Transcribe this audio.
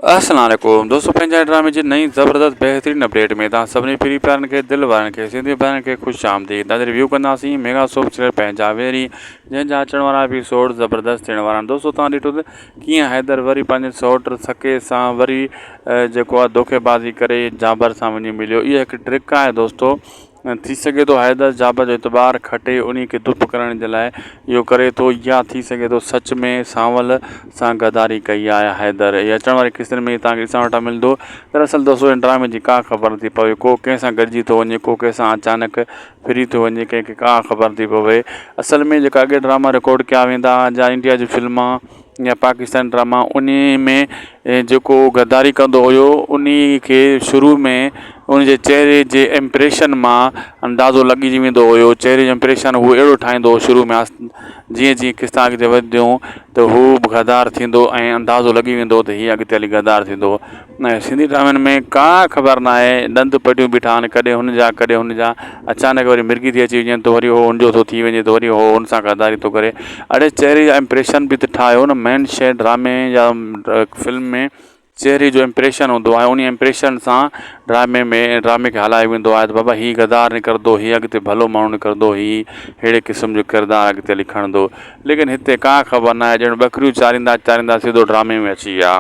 السلام عليڪم دوستو پنهنجا ڊرامي جي نئين زبردست بهترين اپڊيٽ ۾ توهان سڀني پري پيارن کي دل وارن کي سنڌي ڀائرن کي خوش آمديد اڄ ريويو ڪنداسين ميگا سوپ سيريل پنهنجا ويري جنهن جا اچڻ وارا ايپيسوڊ زبردست ٿيڻ وارا آهن دوستو توهان ڏٺو ته ڪيئن حيدر وري پنهنجي سئوٽ سڪي سان وري جيڪو آهي دوکي بازي ڪري جابر سان وڃي مليو اهو هڪ ٽرڪ آهي دوستو ٿي سگهي ٿو حيدر جابر جو اعتبار کٽي انهي کي دپ ڪرڻ جي لاء اهو ڪري ٿو يا ٿي سگهي ٿو سچ ۾ سانول سان غداري ڪئي آهي حيدر اهي اچڻ واري قسطن ۾ توهان کي ڏسڻ وٽان ملندو دراصل دوستو هن ڊرامي جي ڪا خبر نٿي پوي ڪو ڪنهن سان گڏجي ٿو وڃي ڪو ڪنهن سان اچانڪ ڦري ٿو وڃي ڪنهن کي ڪا خبر نٿي پوي اصل ۾ جيڪا اڳي ڊراما رڪارڊ ڪيا ويندا هئا يا انڊيا جون فلما يا پاڪستاني ڊراما انهي ۾ جيڪو غداري ڪندو هيو انهي کي شروع ۾ ان جي چهري جي امپريشن مان اندازو لڳي ويندو هيو چهري جو امپريشن هو اهڙو ٺاهيندو هو شروع ۾ جيئن جيئن قسطا اڳتي وڌنديون ته هو به غدار ٿيندو ۽ اندازو لڳي ويندو ته هي اڳتي هلي غدار ٿيندو ۽ سنڌي ڊرامن ۾ ڪا خبر ناهي ڏند پٽيون بيٺا آهن ڪڏهن هن جا ڪڏهن هن جا اچانڪ وري مرگي ٿي اچي وڃن ته وري هو هن جو ٿو ٿي وڃي ته وري هو هن سان غداري ٿو ڪري اڙي چهري جا امپريشن به ته ٺاهيو نه مين شي ڊرامي يا فلم ۾ چهري جو امپريشن هوندو آهي ان امپريشن سان ڊرامي ۾ ڊرامي کي هلايو ويندو آهي ته بابا هي غدار نڪرندو هي اڳتي ڀلو ماڻهو نڪرندو هي ههڙي قسم جو ڪردار اڳتي هلي کڻندو ليڪن هتي ڪا خبر ناهي ڄڻ ٻڪريون چاريندا چاريندا سڌو ڊرامي ۾ اچي ويا.